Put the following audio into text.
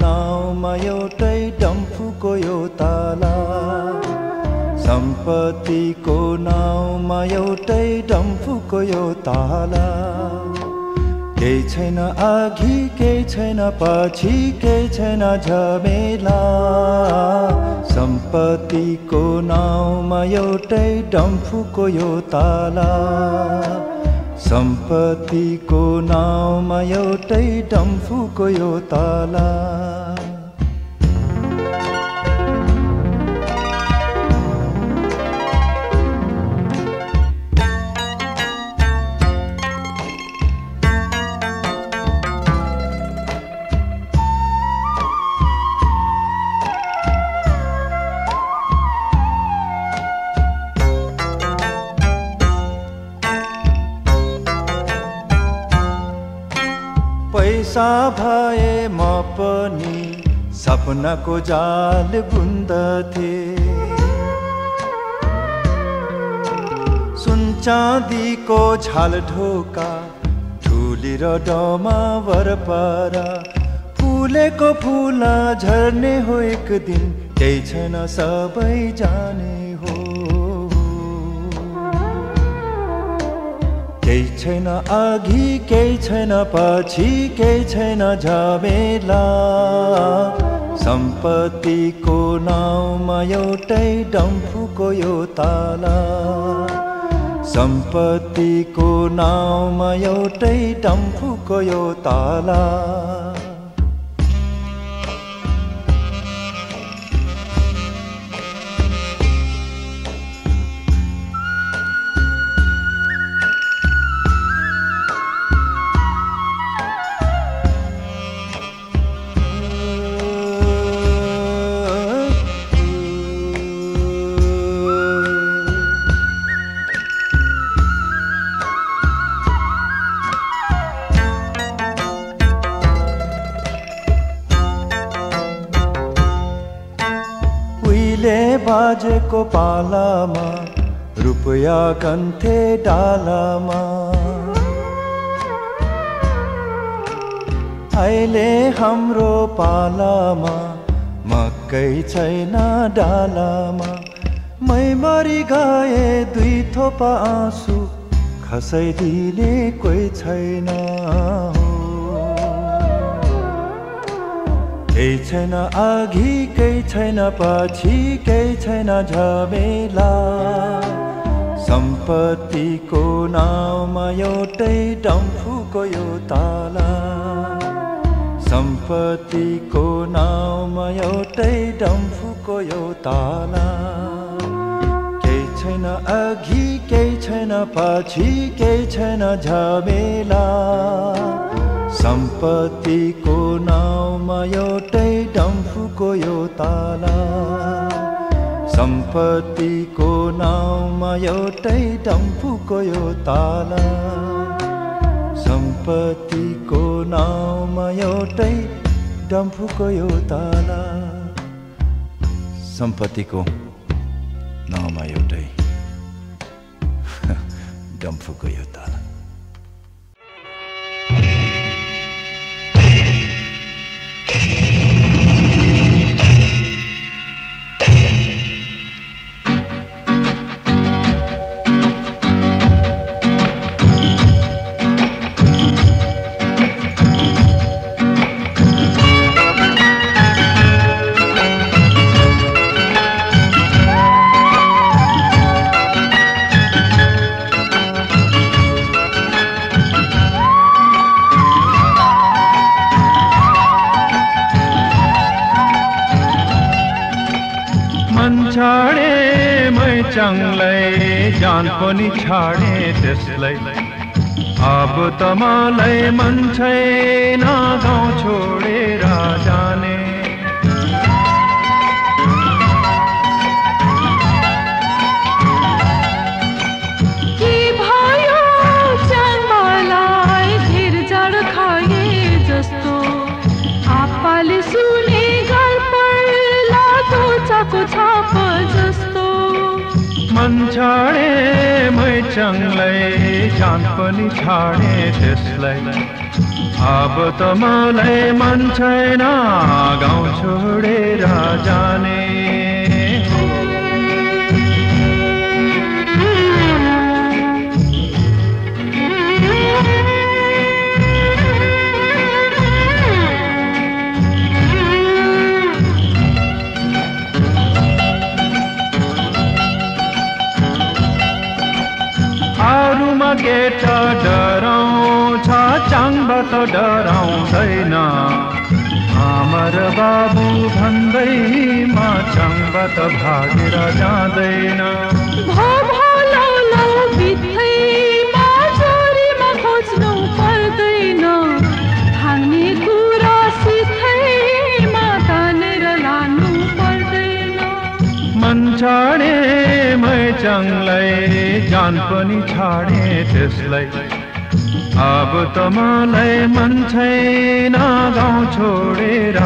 नाउँमा एउटै डम्फुको यो ताला सम्पत्तिको नाउँमा एउटै डम्फुको यो ताला केही छैन अघि केही छैन पछि केही छैन झमेला सम्पत्तिको नाउँमा एउटै डम्फुको यो ताला सम्पत्तिको नाउँमा एउटै डम्फुको यो ताला पैसा भए म पनि सपनाको जाल बुन्दथे सुन चाँदीको झाल ढोका ठुली र डमा वरपर फुलेको फुल झर्ने हो एक दिन केही छैन सबै जाने हो केही छैन अघि केही छैन पछि केही छैन झमेला सम्पत्तिको नाउँमा एउटै डम्फुको यो ताला सम्पत्तिको नाउँमा एउटै डम्फुको यो ताला बाजेको पालामा रुपैयाँ गन्थे डालामा अहिले हाम्रो पालामा मकै छैन डालामा मै मरि गए दुई थोपा आँसु खसाइदिने कोही छैन केही छैन अघि केही छैन पछि केही छैन झमेला सम्पत्तिको नाउँमा एउटै डम्फुको यो ताला सम्पत्तिको नाउँमा एउटै डम्फुको यो ताला केही छैन अघि केही छैन पछि केही छैन झमेला सम्पत्तिको नाउँमा एउटै डम्फुको यो ताला सम्पत्तिको नाउँमा एउटै डम्फुको यो ताला सम्पत्तिको नाउँमा एउटै डम्फुको यो ताला सम्पत्तिको नाउँमा एउटै डम्फुको यो ताला चङलाई जान पनि छाडे त्यसलाई अब त मलाई मन छैन गाउँ छोडेर जाने के भयो चङलाई धेर जाड खाए जस्तो आपाले सुने घर पर्ला दोचाको छाप जस्तो मन छाडे मै चङलाई जान पनि छाडे त्यसलाई अब त मलाई मन छैन गाउँ छोडेर जाने अरूमा केटा डराउँछ चाङबाट डराउँदैन आमर बाबु भन्दैमा चाङबाट भागेर जाँदैन चोरीमा खोज्नु पर्दैन खाने कुरा सिधैमा तानेर लानु पर्दैन मन छाडे मै चाङलाई जान पनि छाडे त्यसलाई अब त मलाई मन छैन गाउँ छोडेर